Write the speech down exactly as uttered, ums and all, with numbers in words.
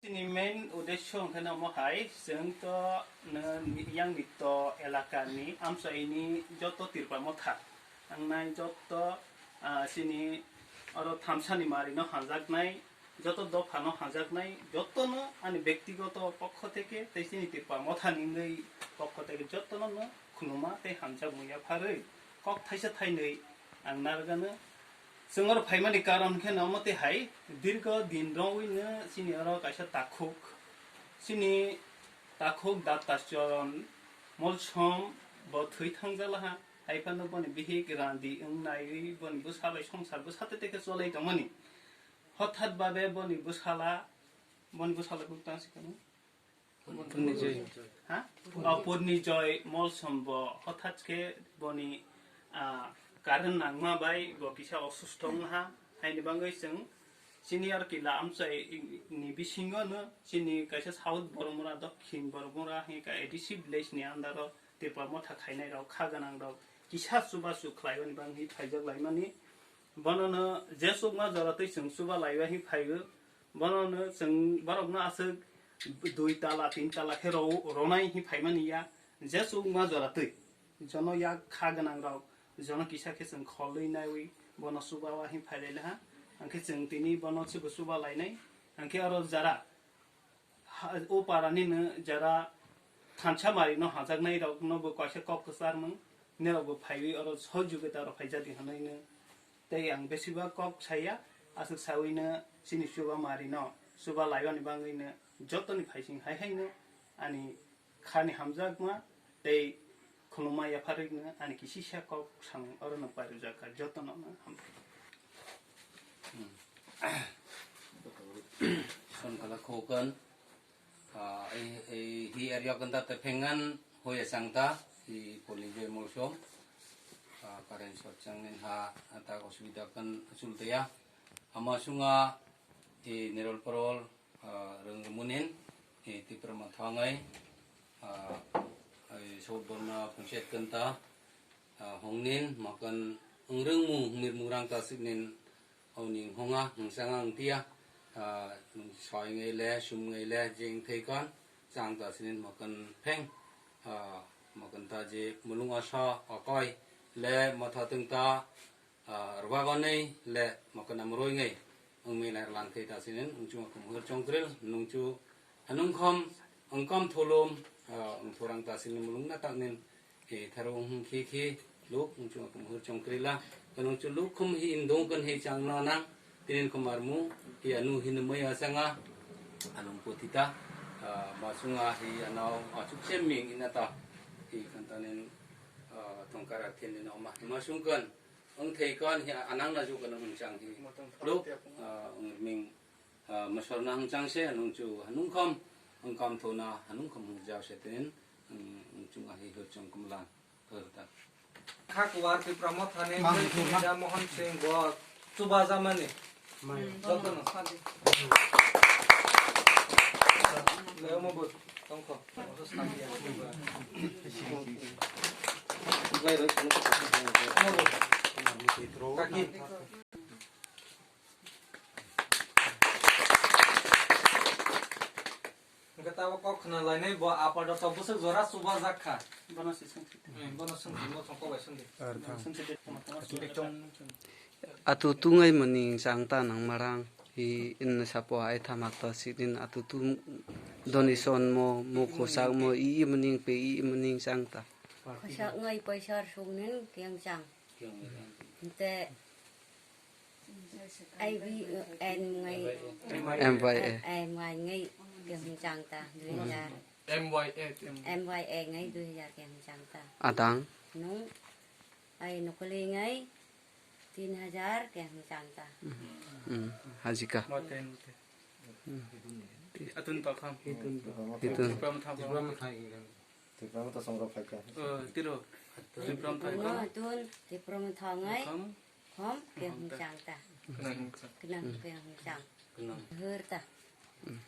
Chini main uddesho hwnkhe omo hai, chwng to no yang ni to elaka ni amchai ni joto Tipra Motha wngnai joto, ah, chini oro thamsa ni mari no hamjaknai, joto dopha no hamjaknai, joto no ani bektigoto pokho theke tei chini Tipra Motha ni wngwi pokho theke joto no no khuluma tei hamjakmung yapharwi kok thaisa thainwi ang narwgano. Chwng oro phaimani karon khe no omo tei hai, dirgo din rwui no chini oro kaisa takhuk, chini takhuk Datta Charan Molsom bo thwi thangjalaha, hai phano boni bihik randi wng naiwi boni bwsa bai songsar bwsa tete khe cholai tongmani. Hothat babe boni bwsala, boni bwsala kuk tang sikano. Purnijoy. Ha? O Purnijoy Molsom bo hothat khe boni, ah, current nangma bai bo kisa osusto wngha. Haini bagwi chwng chini aro kila amchai ni bisingo no chini kaisa South Boromura, Dokhin Boromura hwnka A D C village ni under o Tipra Motha khainai rok, kha gwnang rok kisa chubachu khlaiwi bangwi phaijak laimani. Bono no je chukma jora twi chwng chuba laiwi phaio. Bono no chwng borok no aswk dui tala, tin tala khe ro-, ronai hi phaimani ya. Je chukma jora twi jono yak kha gwnang rok, jono kisa khe chwng kholwi naiwi bono chuba wa hi phailai laha. Hwnkhe chwng tini bono chuba chuba lainai. Hwnkhe oro jara ha, o para ni no jara thansa mari no hajaknai rok no bo kaisa kok kwchar mung, nirok bo phaiwi oro sohojogita rok phaijak di hwnwi no. Tei ang besiba kok saya, aswk sawi no chini chuba mari no, chuba laibani bagwi no, joto ni phaising hai hai no ani khani hamjakma tei khulumma yapharwi no ani kisisa kok samung oro no pairwjak kha, joto no no hambai. Hmm. Sonkala khokon, ah, ei, ei, hi area kanta tephengan hoya changta, hi Purnijoy Molsom, ah, current short changnin ha, ata osubida kan chulteya. Ama sunga, hi Nirol Porol, ah, rwng rwmunin, hi Tipra Motha wngnai, ah, ai South Borma Panchayat kanta, ah, hongnin, makan wngrwngmung, hwnwi rwmung rang ta siknin, aoni honga, hwngsanga wngpiya, ah, soi ngai le, sum ngai le, jeng thei kon, chang ta sinin makan pheng, ah, makan ta je mulung asa, akoi le, matha teng ta, ah, rwbagonei le mokana mwrwingai wngmilai rwlang khe ta sinin wngchung akhum hwr chongkril nungchu hanungkhom wngkam tholom, ah, wngthorang ta sinin mulung na taknin, eh, tharo wng khe khe luk wngchung akhum hwr chongkrila. Kanungchu luk khum hi indong kan hi chang na nang tinin khum armu hi anu hin maya changa alung potita, ah, masunga hi anao achuk cheming inata hi kantanin, ah, tongkara thinnin oma hima sungkan. Wng thei kon hi anang na ju kana wng chang hi. Luk, ah, wng ming, ah, masor na wng chang se, nung chu hanung kham, wng kam tho na hanung kham wng jao se tin, wng, wng chung ahi hur chang kumla, hur ta. Kha kuwar Tipra Motha ni Mang President Mohan Singh bo chuba jamani. Jotono. Leo mo bo tongkho. Oso sabi ya. Kaki. Hwnkhe tabuk kok khna lainai bo apato tok bwswk jora chuba jak kha. Bono se swng. Hmm, bono swng, bono swng, kok bai swng di. Ar thang. Swng se de, tama, tama, swng de. Atu tungwi mani chang ta nang marang hi in sapo ai thamak ta sidin atu tung donation mo mo khosak mo i i mani pe i i mani chang ta. Khosak ngai paisa sung nin keng chang. Te I B N ngai. M Y A. M Y A ngai keng chang ta dui hajar. M Y A. M Y A ngai dui hajar keng chang ta. Adang. Nung ai nukuli ngai. Tin hajar khe hwnchang ta. Hmm, hajika. Hmm. Atun to kham. Hitun. Tipra Motha. Tipra Motha songrok phaikha. Oh, tiro. Tipra Motha. Atun Tipra Motha ngai. Kham. Kham khe hwnchang ta. Kwnang. Kwnang khe hwnchang. Kwnang. Hur ta. Hmm.